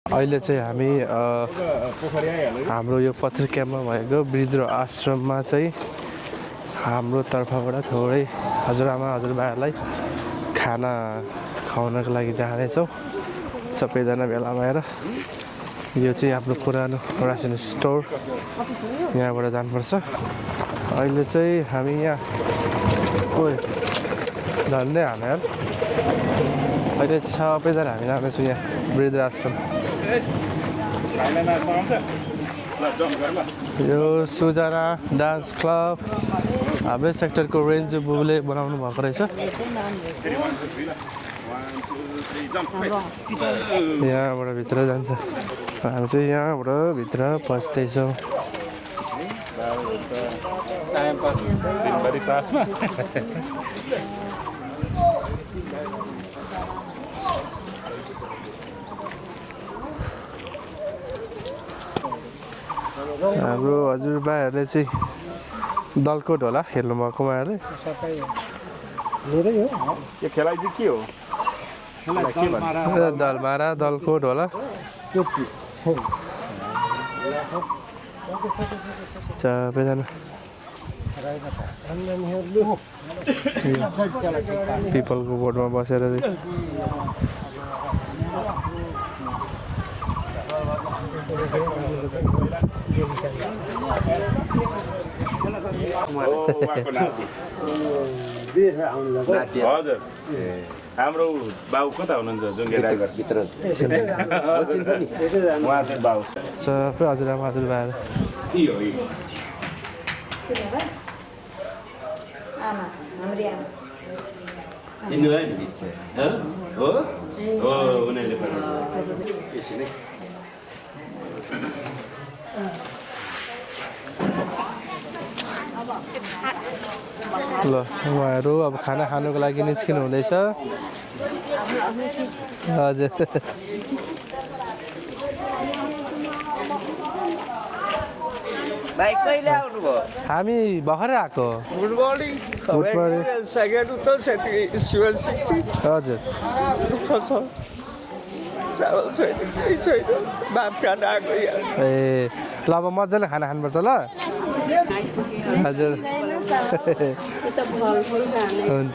अहिले चाहिँ हामी हाम्रो यो पत्थर क्याम्पमा भएको वृद्ध आश्रममा चाहिँ हाम्रो तर्फबाट थोरै हजुरआमा हजुरबाहरूलाई खाना खुवाउनको लागि जाँदैछौँ सबैजना भेला भएर। यो चाहिँ आफ्नो पुरानो रासन स्टोर, यहाँबाट जानुपर्छ। अहिले चाहिँ हामी यहाँ झन्डै हाल्यो यार। अहिले सबैजना हामी जाँदैछौँ यहाँ वृद्ध आश्रम। यो सुजना डान्स क्लब हाम्रै सेक्टरको रेन्जु बुबुले बनाउनु भएको रहेछ। यहाँबाट भित्र जान्छ, हामी चाहिँ यहाँबाट भित्र पस्दैछौँ। हाम्रो हजुरबाहरूले चाहिँ दलकोट होला खेल्नु भएको उहाँहरूले। यो खेलाइ चाहिँ के हो? दलमारा दलकोट होला। सबैजना पिपलको बोटमा बसेर हजुर हाम्रो बाउ कता हुनुहुन्छ? जुङ्गे ड्राइभर भित्र उहाँ चाहिँ बाउ सबै हजुरआमा हजुरबाहरू। ल उहाँहरू अब खाना खानुको लागि निस्किनु हुँदैछ। हजुर भाइ कहिले आउनुभयो? हामी भर्खरै आएको। Good morning. सेकेन्ड उत्तर क्षेत्रीय शिवन शिक्षी। हजुर चावल छैन, केही छैन, भात खान आएको यहाँ। ए ल अब मजाले खाना खानुपर्छ ल। हजुर हुन्छ।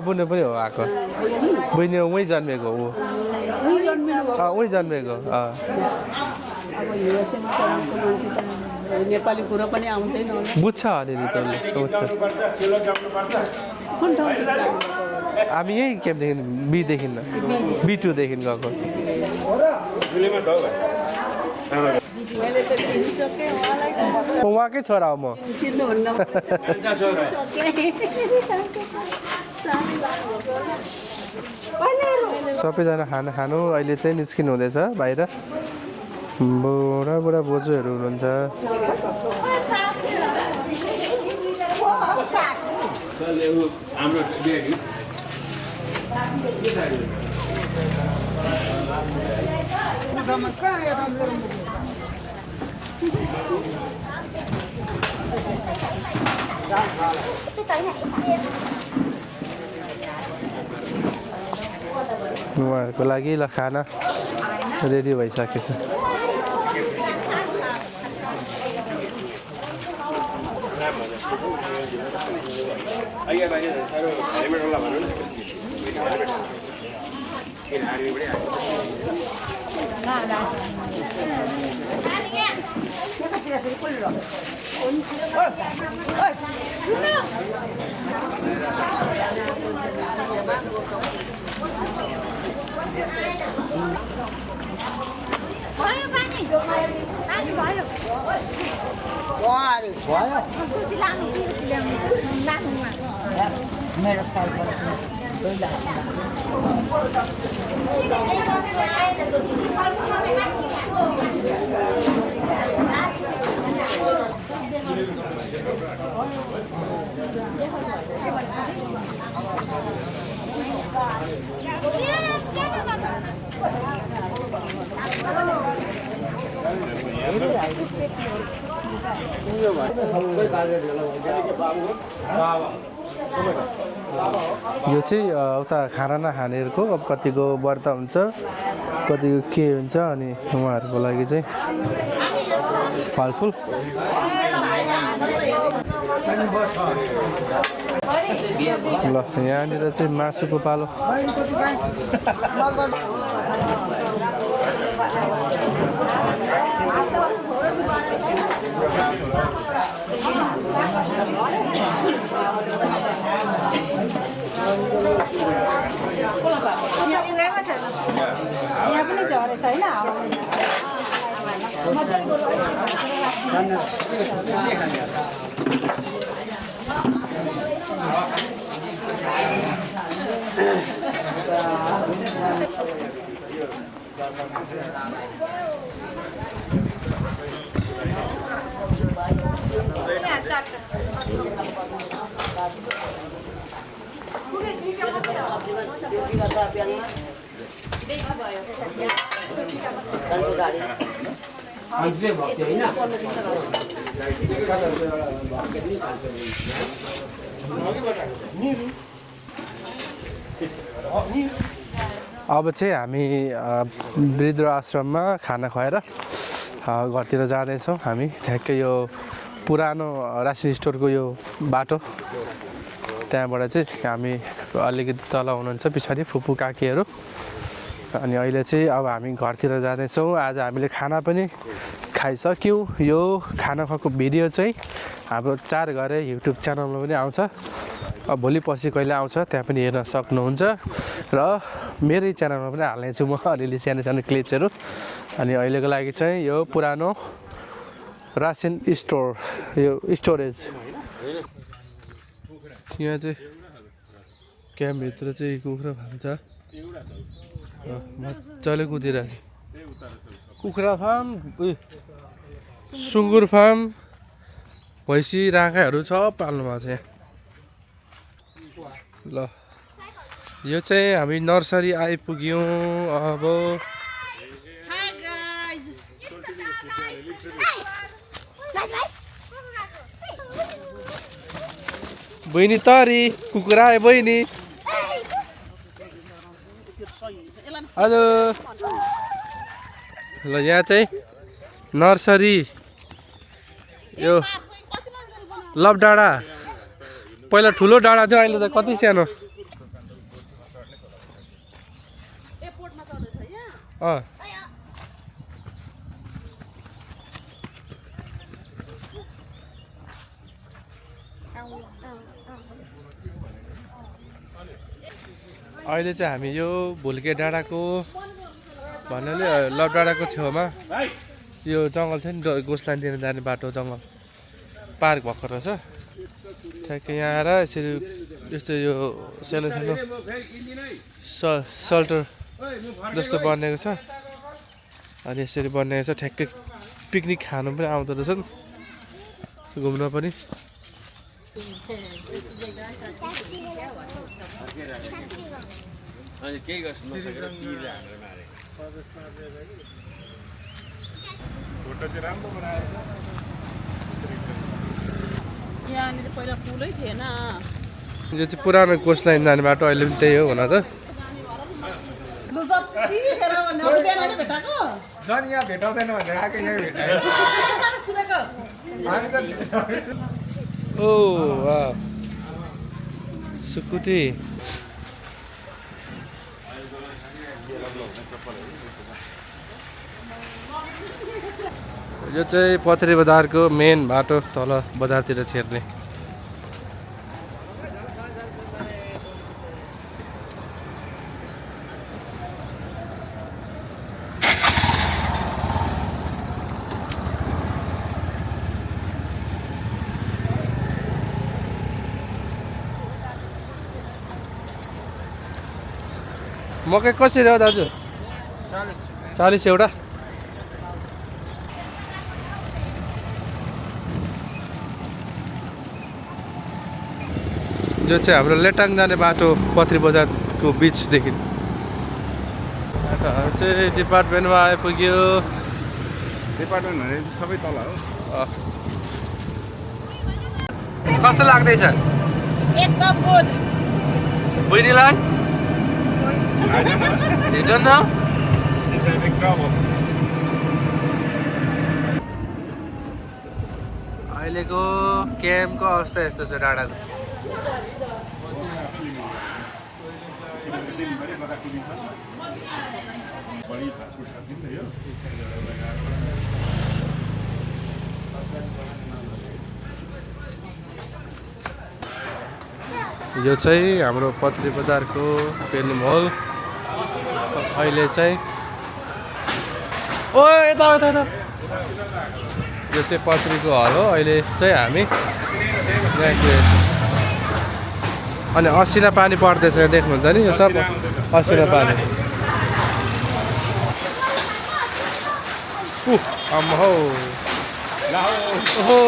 बुने पनि हो आएको, बहिनी उहीँ जन्मेको ऊ, उहीँ जन्मेको। नेपाली कुरा पनि आउँदैन, बुझ्छ अलिअलि तैँले बुझ्छ। हामी यही क्याम्पदेखि बीदेखि B2देखि गएको। उहाँकै छोरा हो म। सबैजना खाना खानु अहिले चाहिँ निस्किनु हुँदैछ बाहिर। बुढा बुढा बोजूहरू हुनुहुन्छ। उहाँहरूको लागि ल खाना रेडी भइसकेछ। मेरो साइडबाट यो चाहिँ उता खाना नखानेहरूको अब कतिको व्रत हुन्छ कतिको के हुन्छ अनि उहाँहरूको लागि चाहिँ फलफुल ल यहाँनिर चाहिँ मासुको पालो यहाँ पनि झरेछ होइन अब चाहिँ हामी वृद्ध आश्रममा खाना खुवाएर घरतिर जाँदैछौँ हामी ठ्याक्कै यो पुरानो रासन स्टोरको यो बाटो त्यहाँबाट चाहिँ हामी अलिकति तल हुनुहुन्छ पछाडि फुपू काकीहरू अनि अहिले चाहिँ अब हामी घरतिर जाँदैछौँ आज हामीले खाना पनि खाइसक्यौँ यो खाना खुवाएको भिडियो चाहिँ हाम्रो 4 घरे युट्युब च्यानलमा पनि आउँछ अब भोलि पछि कहिले आउँछ त्यहाँ पनि हेर्न सक्नुहुन्छ र मेरै च्यानलमा पनि हाल्नेछु म अलिअलि सानो सानो क्लिप्सहरू अनि अहिलेको लागि चाहिँ यो पुरानो रासन स्टोर यो स्टोरेज यहाँ चाहिँ क्याम्पभित्र चाहिँ कुखुरा फार्म छ मजाले कुदिरहेछ कुखुरा फार्म सुँगुर फार्म भैँसी राँगाहरू छ पाल्नु भएको छ यहाँ ल यो चाहिँ हामी नर्सरी आइपुग्यौँ अब बहिनी तरी कुखुरा आयो बहिनी हेलो ल यहाँ चाहिँ नर्सरी यो लभ डाँडा पहिला ठुलो डाँडा थियो अहिले त कति सानो अहिले चाहिँ हामी यो भुल्के डाँडाको भन्नाले लभ डाँडाको छेउमा यो जङ्गल थियो नि गोसलानतिर जाने बाटो जङ्गल पार्क भएको रहेछ ठ्याक्कै यहाँ आएर यसरी यस्तो यो सानो सानो सल्टर जस्तो बनिएको छ अनि यसरी बनिएको छ ठ्याक्कै पिकनिक खानु पनि आउँदो रहेछन् घुम्न पनि यहाँनिर पहिला पुलै थिएन यो चाहिँ पुरानो कोस्ट लाइन जाने बाटो अहिले पनि त्यही हो हुन त यहाँ भेटाउँदैन भनेर आएको यहाँ भेटायो ओ सुकुटी यो चाहिँ पथरी बजारको मेन बाटो तल बजारतिर छिर्ने मकै कसरी हो दाजु 40 एउटा यो चाहिँ हाम्रो लेटाङ जाने बाटो पथरी बजारको बिचदेखि चाहिँ डिपार्टमेन्टमा आइपुग्यो डिपार्टमेन्ट भने सबै तल हो कस्तो लाग्दैछ एकदम गुड बहिनीलाई I don't know. You don't know? She's having trouble. अहिलेको क्याम्पको अवस्था यस्तो छ डाँडाको यो चाहिँ हाम्रो पत्री बजारको फिल्म हल अहिले चाहिँ ओ यता यता यता यो चाहिँ पत्रीको हल हो अहिले चाहिँ हामी अनि असिना पानी पर्दैछ देख्नुहुन्छ नि यो सब असिना पानी आम्मा हो ओहो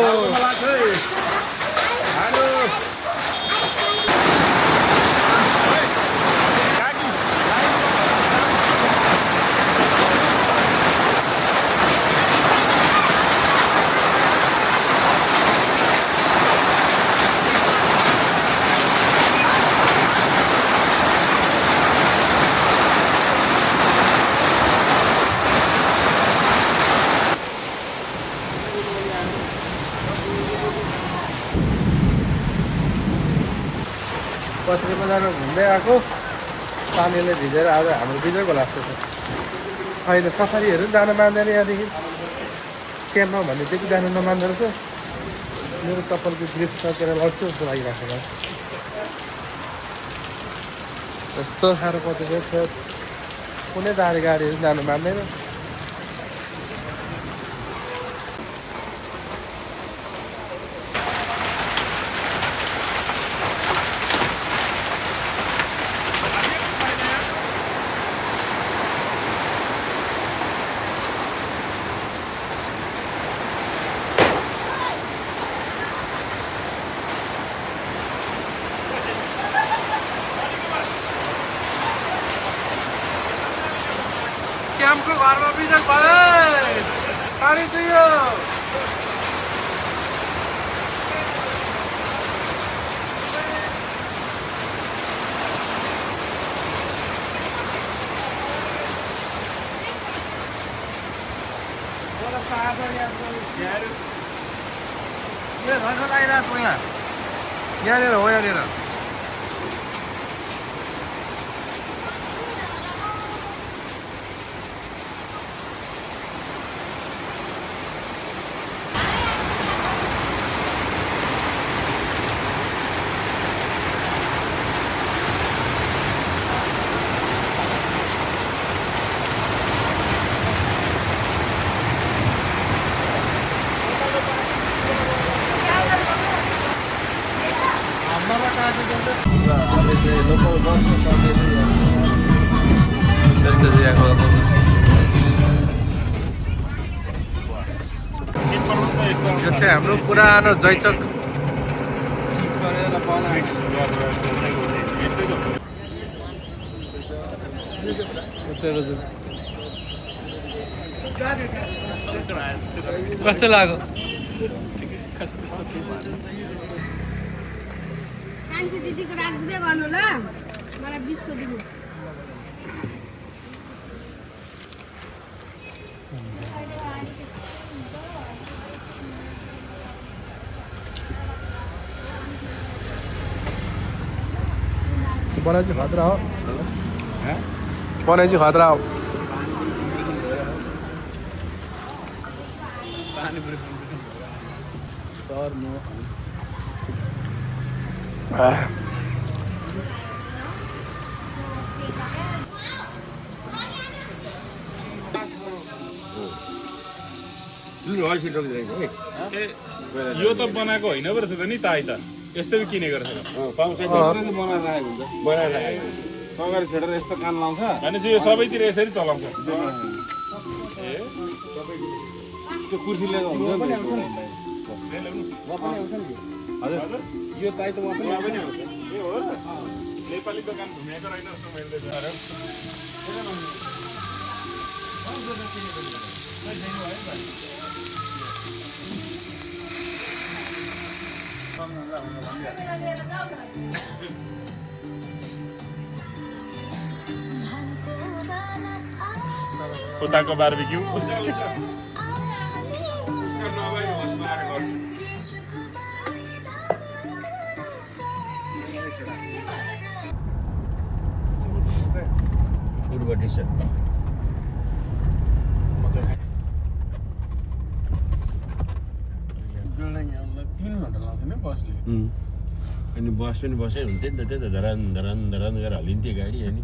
पत्री बजारमा घुम्दै आएको पानीले भिजेर आज हाम्रो बिजोको लाग्छ अहिले सफारीहरू जान मान्दैन यहाँदेखि क्याम्पमा भनेदेखि जानु नमान्दो रहेछ मेरो चप्पलको ग्रिप सकेर लड्छु जस्तो लागिरहेको मलाई यस्तो साह्रो पत्रिको छ कुनै गाडीहरू जानु मान्दैन क्याम्पको घरमा बिजन भयो पानी दियो आइरहेको यहाँ यहाँनिर हो यहाँनिर यो चाहिँ हाम्रो पुरानो जयचक कस्तो लाग्यो दिदीको राख्दै गर्नु ल मलाई 20 को दिनु बनाइ चाहिँ खतरा हो बनाइ चाहिँ खतरा हो यो त बनाएको होइन पो रहेछ त नि ताई त यस्तो पनि किनेको रहेछ अगाडि छेडेर यस्तो कान लाउँछ भनेपछि यो सबैतिर यसरी चलाउँछ त्यो कुर्सीले हुन्छ नि हजुर यो ताई त वहाँ पनि आउँछ नेपाली दोकान घुमेको रहेन जस्तो मैले उताको बारबिक्यू पूर्व टी सर्ट 3 घण्टा लाग्थ्यो नि बसले अनि बस पनि बसै हुन्थ्यो नि त त्यही त धरान धरान धरान गरेर हलिन्थ्यो गाडी अनि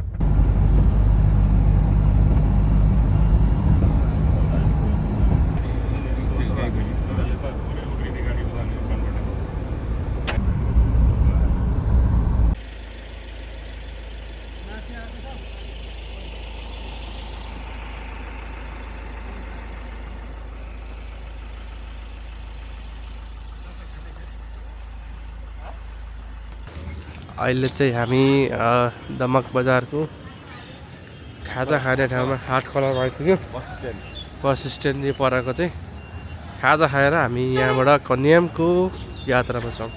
अहिले चाहिँ हामी दमक बजारको खाजा खाने ठाउँमा हाट खोलामा आइपुग्यो बस स्ट्यान्ड परको चाहिँ खाजा खाएर हामी यहाँबाट कन्यामको यात्रामा छौँ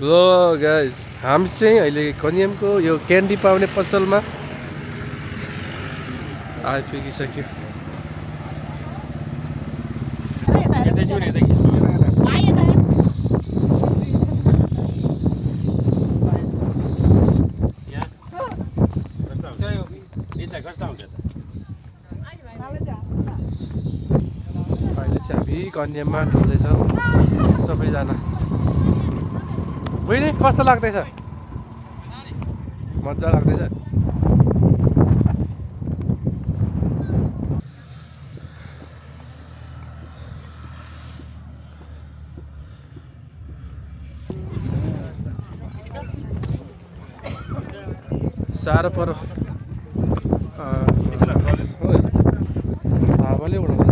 ल गाइस हामी चाहिँ अहिले कन्यामको यो क्यान्डी पाउने पसलमा आइपुगिसक्यो अहिले चाहिँ हामी कन्याममा ढल्दैछौँ सबैजना बहिनी कस्तो लाग्दैछ मजा लाग्दैछ साह्रो पऱ्यो हावाले उडाउँछ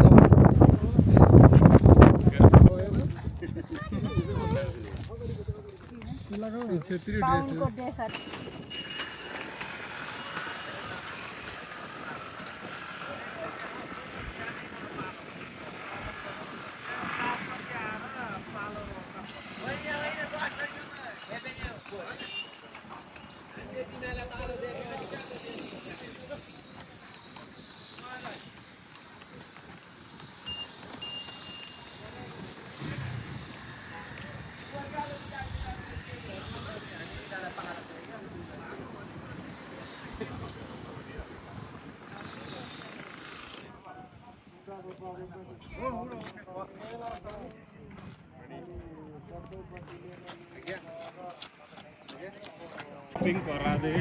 पिंक करा दे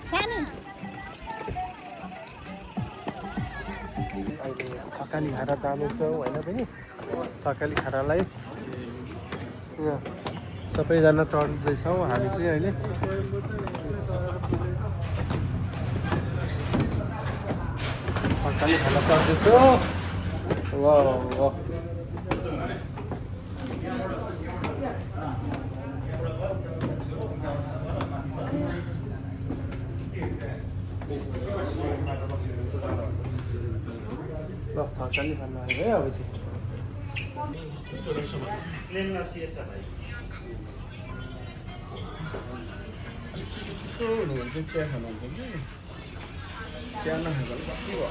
सानी अहिले थकाली खाना जाँदैछौँ होइन पनि थकाली खानालाई यहाँ सबैजना चढ्दैछौँ हामी चाहिँ अहिले थकाली खाना चढ्दैछौँ वाह वाह थकाली खाना आयो है अब चाहिँ चिसो हुनुहुन्छ चिया खानुहुन्छ कि चिया नखाएको कति भयो